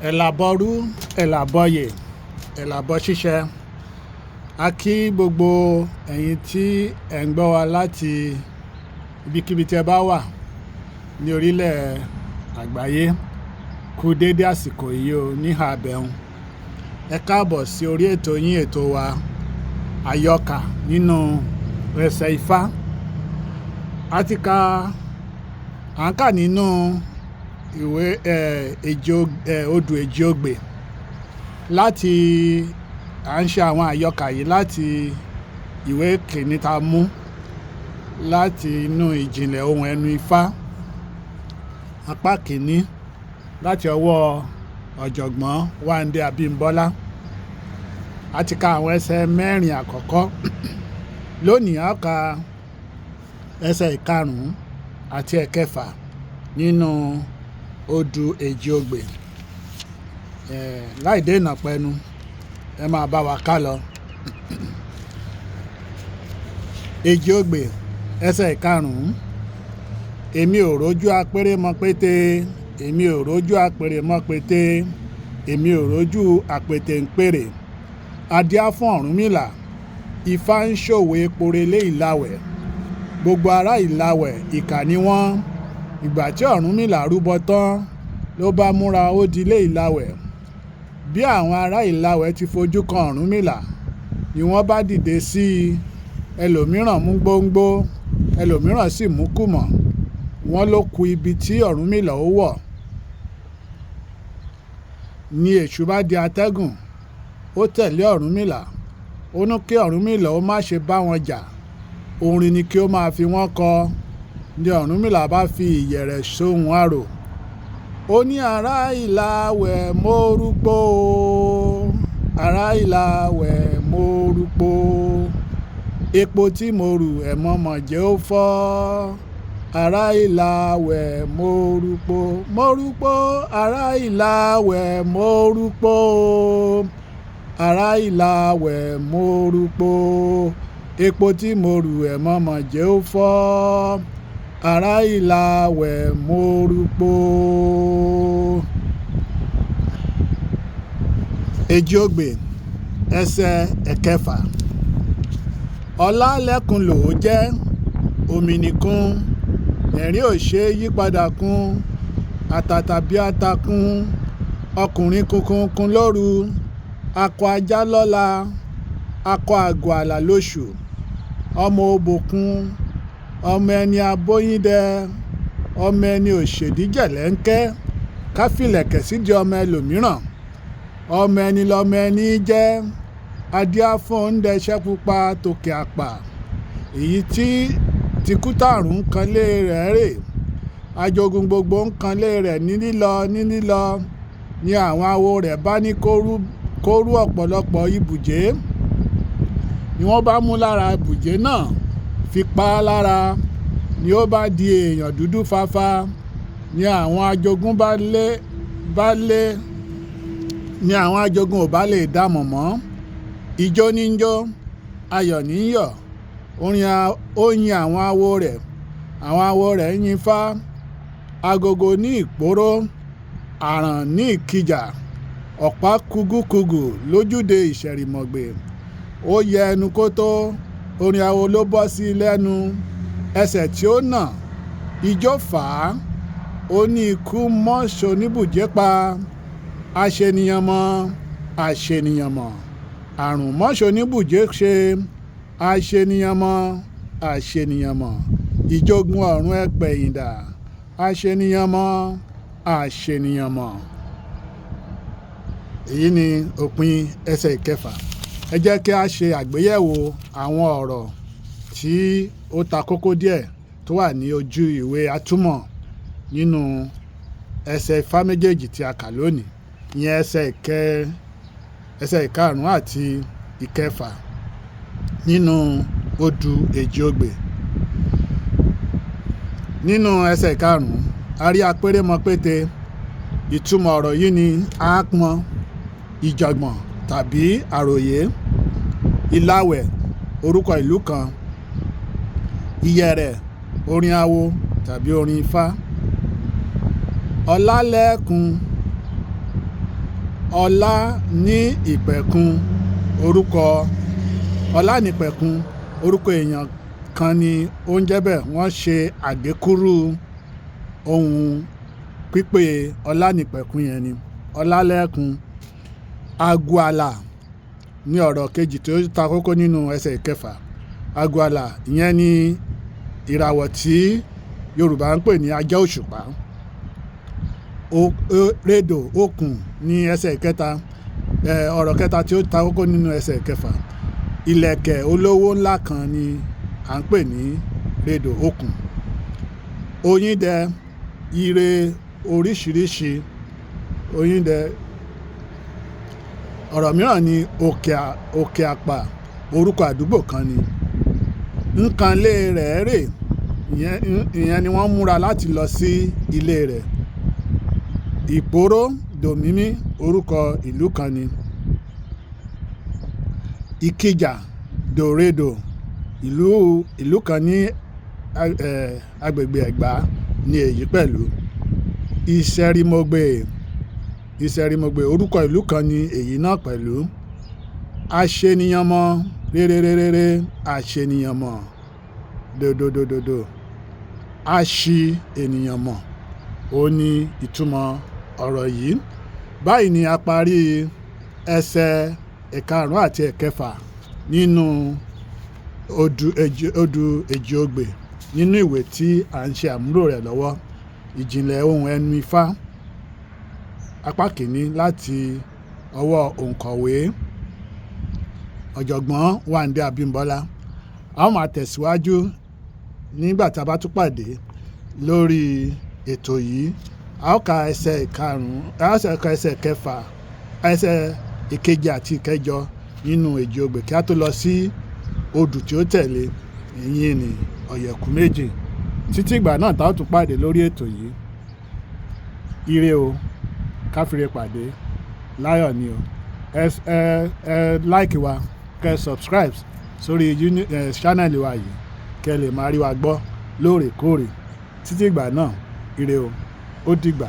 Ẹ̀làbọ̀rú, ẹ̀làbọ̀yè, ẹ̀làbọ̀ ṣíṣẹ. A kí gbogbo ẹ̀yin tí ẹ̀ ń gbọ́ wa láti ibikíbi tí ẹ bá wà ní orílẹ̀ àgbáyé. Kú dédé àsìkò yìí o níhà abẹ́hùn. Ẹ káàbọ̀ sí orí ètò yín, ètò wa, Àyọkà nínú ẹsẹ̀ Ifá. A ti ka, à ń kà nínú ìwé, ẹ́, odù Èjì Ogbè láti, à ń ṣe àwọn àyọkà yìí láti ìwé kìíní ta mú láti inú ìjìnlẹ̀ ohun ẹnu Ifá. Apá kìíní láti ọwọ́ Ọ̀jọ̀gbọ́n Wándé Abímbọ́lá. A ti ka àwọn ẹsẹ̀ mẹ́rin àkọ́kọ́. Lónìí a ó ka ẹsẹ̀ ìkarùn-ún àti ẹ̀kẹfà nínú odù Èjì Ogbè. Láì dènà pẹnu, ẹ máa bá wa ká lọ. Èjì Ogbè, ẹsẹ̀ ìkarùn-ún. Èmi ò rójú apéré mọ̀ pété, èmi ò rójú apèrè mọ̀ pété, èmi ò rójú àpètè ń pèrè. Adíá fún Ọ̀rúnmìlà, Ifá ń ṣòwe porelé ìlàwẹ̀. Gbogbo ará ìlàwẹ̀ ìkà ni wọ́n. Ìgbà tí Ọ̀rúnmìlà rúbọ tán ló bá múra ó di ilé ìlàwẹ̀. Bí àwọn ará ìlàwẹ̀ ti fojú kan Ọ̀rúnmìlà ni wọ́n bá dìde sí i. Ẹlòmíràn mú gbóńgbó, ẹlòmíràn sì mú kùmọ̀. Wọ́n ló ku ibi tí Ọ̀rúnmìlà ó wọ̀. Ni èṣù bá di atẹ́gùn, ó tẹ̀lé Ọ̀rúnmìlà. Ó ní kí Ọ̀rúnmìlà ó má ṣe bá wọn jà. Orin ni kí ó máa fi wọ́n kọ. Ni Ọ̀rúnmìlà bá fi ìyẹ̀rẹ̀ sóhun arò. Ó ní ará ìlàwẹ̀ mórúgbó o, ará ìlàwẹ̀ mórúgbó. Epo tí mo rù ẹ̀ mọ̀mọ̀ jẹ́ ó fọ́. Ará ìlàwẹ̀ mórúgbó, mórúgbó, ará ìlàwẹ̀ mórúgbó o, ará ìlàwẹ̀ mórúgbó. Epo tí mo rù ẹ̀ mọ̀mọ̀ jẹ́ ó fọ́. Ará ìlàwẹ̀ mórúgbó. Èjì Ogbè, ẹsẹ̀ ẹ̀kẹfà. Ọlá lẹ́kùn lò ó jẹ́, òmìnìkún, ẹ̀rín ò ṣe é yípadà kún, àtàtà bí atakún, ọkùnrin kunkun kun lóru, akọ ajá lọ́la, akọ àgọ́ àlà lóṣù, ọmọ òbòkun, ọmọ ẹni abóyíndẹ, ọmọ ẹni òṣèdíjẹ̀lẹ́ńkẹ́, ká filẹ̀kẹ̀ sídìí ọmọ ẹlòmíràn, ọmọ ẹni lọmọ ẹni jẹ́, adíá fún òǹdẹ̀ṣẹ́ pupa tòkè àpà, èyí tí tìkútàrún ń kanlé rẹ̀ rè, ajogun gbogbo ń kanlé rẹ̀ ní lílọ ní lílọ, ni àwọn awo rẹ̀ bá ní kó rú ọ̀pọ̀lọpọ̀ ibùjé. Ni wọ́n bá mú lára ibùjé náà fi pa á lára, ni ó bá di èèyàn dúdú fafa, ni àwọn ajogun bá lé, bá lé, ni àwọn ajogun ò bá lè dá mọ̀ mọ́. Ijó ní ń jó, ayọ̀ ní ń yọ̀, orin ó yin àwọn awo rẹ̀, àwọn awo rẹ̀ ń yin Ifá, agogo ní ìpòró, àràn ní ìkìjà, ọ̀pá kùgùkùgù lójúde ìṣẹ̀rìnmọ̀gbè. Ó yẹ ẹnu kó tó, orin awo ló bọ́ sí lẹ́nu, ẹsẹ̀ tí ó nà, ijó fà á, ó ní ikú mọ́ṣọ́ níbùjé pa, aṣènìyàn mọ̀, aṣènìyàn mọ̀, àrùn mọ́ṣọ́ níbùjé ṣe, aṣènìyàn mọ̀, aṣènìyàn mọ̀, ìjogun ọ̀run ẹ̀pẹ̀yìndà, aṣènìyàn mọ̀, aṣènìyàn mọ̀. Èyí ni òpin ẹsẹ̀ ìkẹfà. Ẹ jẹ́ kí a ṣe àgbéyẹ̀wò àwọn ọ̀rọ̀ tí ó ta kókó díẹ̀ tó wà ní ojú ìwé atúmọ̀ nínú ẹsẹ̀ Ifá méjèèjì tí a kà lónìí. Ìyẹn ẹsẹ̀ ìkarùn-ún àti ìkẹfà nínú odù Èjì Ogbè. Nínú ẹsẹ̀ ìkarùn-ún, a rí apéré mọ̀ pété. Ìtumọ̀ ọ̀rọ̀ yìí ni aápọn, ìjàngbọ̀n tàbí àròyé. Ìlàwẹ̀, orúkọ ìlú kan. Ìyẹ̀rẹ̀, orin awo tàbí orin Ifá. Ọlálẹ́kùn, Ọlá ní ìpẹ̀kun orúkọ Ọlánìpẹ̀kun orúkọ èèyàn kan ni ó ń jẹ́ bẹ́ẹ̀. Wọ́n ṣe àgékúrú ohun pípé Ọlánìpẹ̀kun yẹn ni Ọlálẹ́kun. Àgùàlà ní ọ̀rọ̀ kejì tó ta kókó nínú ẹsẹ̀ ìkẹfà. Àgùàlà ìyẹn ni ìràwọ̀ tí Yorùbá ń pè ní ajá òṣùpá. Rédò okùn ní ẹsẹ̀ ìkẹta, ọ̀rọ̀ kẹta tí ó ta kókó nínú ẹsẹ̀ ìkẹfà. Ìlẹ̀kẹ̀ olówó ńlá kan ni à ń pè ní rédò okùn. Oyíndẹ, ire oríṣiríṣi. Oyíndẹ. Ọ̀rọ̀ mìíràn ni òkè àpà, orúkọ àdúgbò kan ni. Nǹkanlé rẹ̀ rè, ìyẹn ni wọ́n múra láti lọ sí ilé rẹ̀. Ìpòrò dòmímí, orúkọ ìlú kan ni. Ìkìjà dòredò, ìlú kan ní agbègbè Ẹ̀gbá ni èyí pẹ̀lú. Ìṣẹ̀rìmọ̀gbè, Ìṣẹ̀rìmọ̀gbè orúkọ ìlú kan ni èyí náà pẹ̀lú. Aṣeniyanmọ́ réréréréré, aṣeniyanmọ́ dòdòdòdòdò, aṣi ènìyàn mọ̀. Ó ní ìtumọ̀ ọ̀rọ̀ yìí. Báyìí ni a parí ẹsẹ̀ ìkarùn-ún àti ẹ̀kẹfà nínú odù èjì ogbè nínú ìwé tí à ń ṣe àmúlò rẹ̀ lọ́wọ́, Ìjìnlẹ̀ Ohùn Ẹnu Ifá, apá kìíní láti ọwọ́ òǹkọ̀wé Ọ̀jọ̀gbọ́n Wándé Abímbọ́lá. A ó máa tẹ̀síwájú nígbà tí a bá tún pàdé lórí ètò yìí. A ó ka ẹsẹ̀ ìkarùn-ún, a ó ka ẹsẹ̀ kẹfà, ẹsẹ̀ ìkeje àti ìkẹjọ nínú èjì ogbè kí a tó lọ sí odù tí ó tẹ̀lé, ìyìn ní ọ̀yẹ̀kú méjì. Títí ìgbà náà tá ó tún pàdé lórí ètò yìí. Ire o, ká fi re pàdé. Láyọ̀ ni o. Ẹ like wa, kẹ́ subscribe sórí channel wa yìí kí ẹ lè máa rí wa gbọ́ lóòrèkóòrè. Títí ìgbà náà, ire o, ó dìgbà.